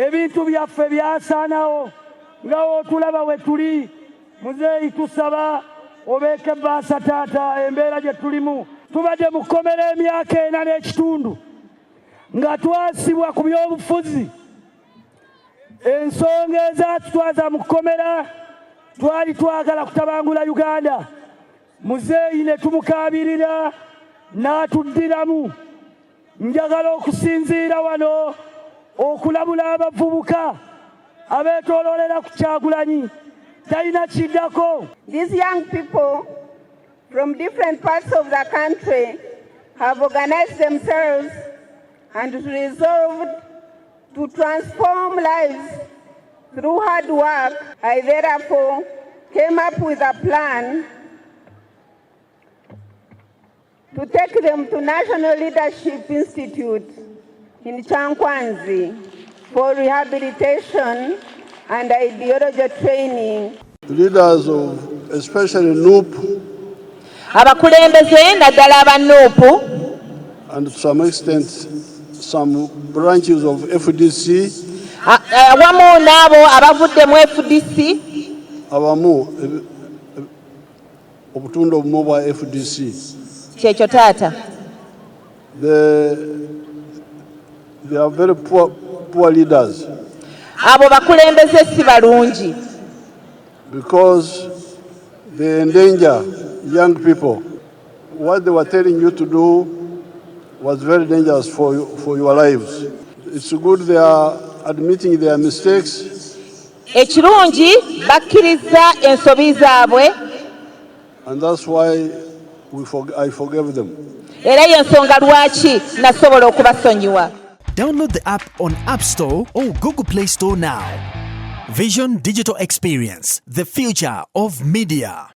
Ebintu byaffe byasaanawo nga wootulaba we tuli. Muzeeyi, tusaba obeeko ebbaasa taata, embeera gye tulimu. Tubadde mu kkomera emyaka 4 n'ekitundu nga twasibwa ku byobufuzi. Ensonga ezatutwaza mu kkomera, twali twagala kutabangula Uganda. Muzeeyi ne tumukaabirira n'atuddiramu. Njagala okusinziira wano okulabula abavubuka abeetooloolera ku Kyagulanyi, talina kiddako. These young people from different parts of the country have organized themselves and resolved to transform lives through hard work. I therefore came up with a plan to take them to National Leadership Institute in Kyankwanzi for rehabilitation and ideology training. Leaders of especially NUP Abakulembeze naddala aba NUP and to some extent some branches of FDC, awamu n'abo abavudde mu FDC, abamu obutundu obumu bwa FDC. Kyekyo taata. They are very poor leaders Abo bakulembeze si balungi because they endanger young people. What they were telling you to do was very dangerous for your lives. It's good they are admitting their mistakes, Ekirungi bakkiriza ensobi zaabwe, and that's why I forgave them. Era y'ensonga lwaki nasobola okubasonyiwa. Download the app on App Store or Google Play Store now. Vision Digital Experience, the future of media.